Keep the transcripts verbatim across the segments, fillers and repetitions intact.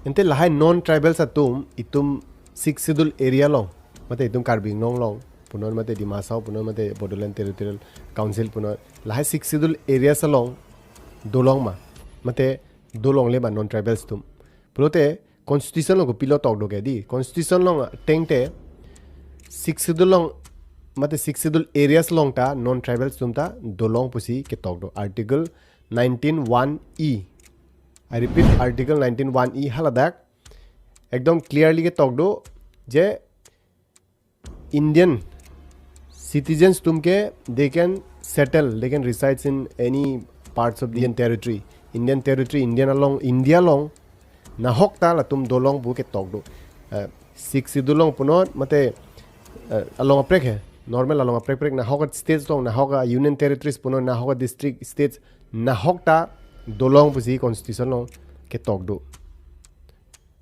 Ante lahai non-tribals atum itum Sixth Schedule area along, mate itum Karbi Anglong along punon, mate Dima Hasao punon, mate Bodoland Territorial Council punon, lahai Sixth Schedule areas along dolong ma, mate dolongle ma non-tribals atum? Pulote constitution along kopilo tokdo ke di? Constitution along ateng te Sixth Schedule along, mate Sixth Schedule areas along ta non-tribals atum ta dolong pusi ketokdo. Article nineteen one E. I repeat, Article nineteen one E haladak ekdom clearly ketokdo je Indian citizens atum ke they can settle, they can reside in any parts of the Indian territory. Indian territory, Indian along, India along nahok ta latum dolong pu ketokdo. Eh, Sixth Schedule along punon, mate, eh, along aprek he, normal along aprek aprek, nahok states along, nahok union territories punon, nahok district, states, nahok ta dolong pusi constitution along ketokdo.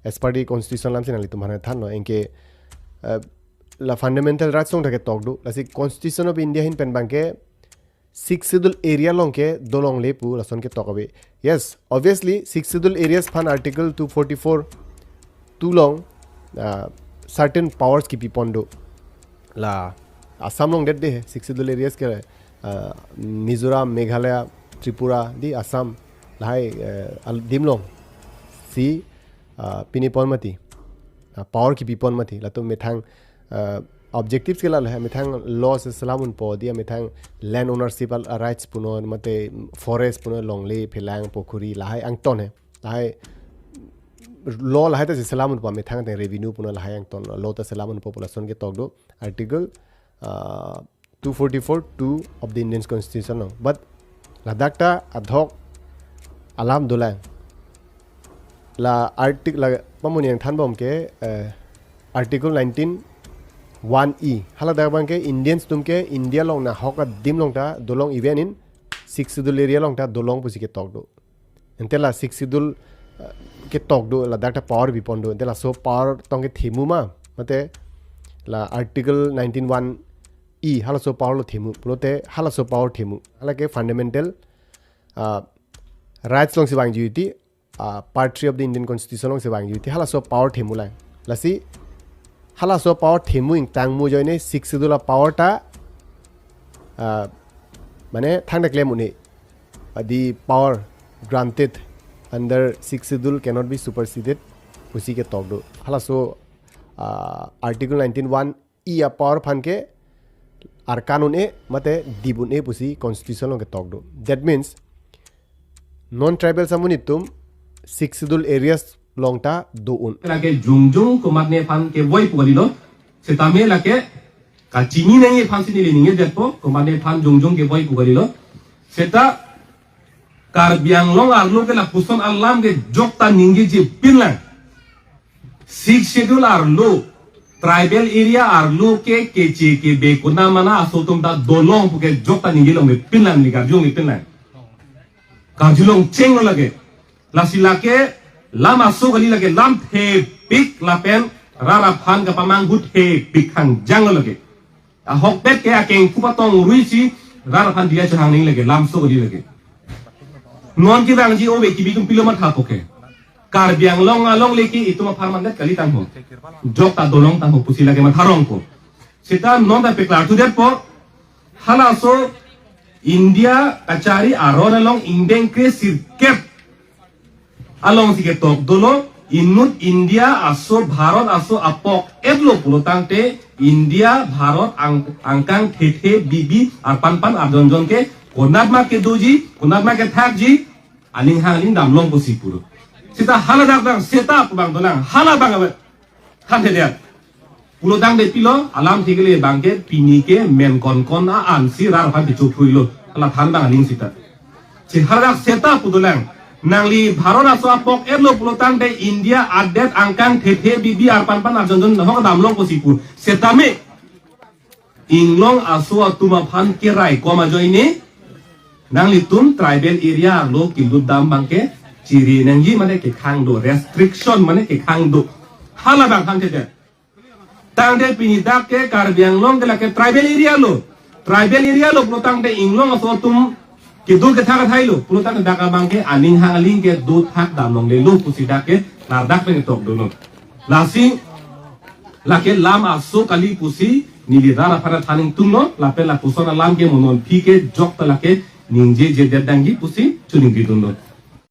As per the constitution alam si nanglitum aphan thanlo, anke, eh, la fundamental rights along ta ketokdo. Lasi Constitution of India ahin pen abangke Sixth Schedule area along ke dolongle pu lason ketok ave. Yes, obviously Sixth Schedule areas aphan Article two forty-four two along, ah, certain powers kipi pon do. La Assam along det de Sixth Schedule areas ke, ah, Mizoram, Meghalaya, Tripura, di Assam, lahai, eh, al-, adim along si, ah, pini pon mati, ah, power kipi pon mati. Latum methang, ah, objectives ke la lahai, methang law si selam unpo, di methang land ownership al-, rights punon, mate forest punon, longle, phelang, pokhuri, lahai angton he. Lahai law lahai ta si selam unpo, methang ateng revenue punon, lahai angton law ta selam unpo pu lason ketokdo. Article, ah, two forty-four two of the Indian Constitution along. But ladak ta adhok alam dolang. La article, la pamuni nangthanbom ke, eh, Article nineteen one E. Haladak abangke Indians atum ke India along nahok adim along ta dolong, even in Sixth Schedule area along ta dolong pusi ketokdo. Ante la Sixth Schedule, eh, ketokdo, ladak ta power pipon do. Ante laso power tong kethemu ma, mate la Article nineteen one E halaso power lo themu? Pulote halaso power themu, halake fundamental, ah, rights along si vangji ti, ah, Part three of the Indian Constitution along si vangji ti, halaso power themu lang. Lasi halaso power themu ingtang mu ajoine Sixth Schedule a-power ta, ah, mane thangta klem un-e, ah, the power granted under Sixth Schedule cannot be superseded pusi ketokdo. Halaso, ah, Article nineteen one E a-power aphan ke arkan un-e, mate dip un-e pusi constitution along ketokdo. That means non-tribal amonit atum Sixth Schedule areas along ta do un. Lake jongjong komatne aphan kevoi pu kalilo, setame lake kachini nangji aphan si neli ningjedetpo, komatne aphan jongjong kevoi pu kalilo. Seta Karbi Anglong arlo ke lapuson alam ke jokta ningjeji pinlang. Sixth Schedule arlo, tribal area arlo ke keche kebe konat ma aso atum ta dolong pu ke jokta ningjelong pinlang, neli karjulong pinlang. Karjulong chenglo lake. Lasi lake lam aso kali, lake lam thepik lapen rat aphan kapamanghu thepik hangjang lo lake. Ahokpet ke akengku patong ruisi rat aphan diya chehang ning lake, lamso kali lake. Non kevangji ove kibi atum pilo mathapo ke. Karbi Anglong along lake itum apharman det kali tangho. Jokta dolong tangho pusi lake matharongpo. Seta non ta peklar thudetpo. Halaso India kachari aron along ingdeng kre sirkep along si ketok dolo, inut India aso Bharat aso apok etlo pulo tangte India Bharat ang-, angkang thethe bibi arpanpan arjonjon ke konat ma kedoji, konat ma kethakji, aning hang aning damlong pusi pulo. Seta haladak abang seta pu abang dolang, hala abang abe. Thanthedet. Pulo tangte pilo, alam thekele abangke pini ke men konkon a-an si rat aphan kecho phuilo. Hala than abang aning seta. Si haladak seta pu dolang. Nangli Bharat aso apok etlo pulo tangte India adet angkang thethe bibi arpanpan arjonjon nahok damlong pusi pu. Setame Inglong aso atum aphan keraikom ajoine nanglitum tribal area arlo kelut dam abangke chiri nangji mane kekhang do, restriction mane kekhang do. Hala abang thanthedet. Tangte pini dak ke Karbi Anglong ke lake tribal area lo. Tribal area lo pulo tangte Inglong aso atum Kedo kethak athai lo, pulo tangte dak abang ke aning hang aling ke do thak dam longle lo pusi dak ke ladak pen tok dolo. Lasi lake lam aso kali pusi neli rat aphan than ingtung lo, lapen lapuson alam ke mo non aphi ke jok ta lake ningjejedet dangji pusi choningri dun lo.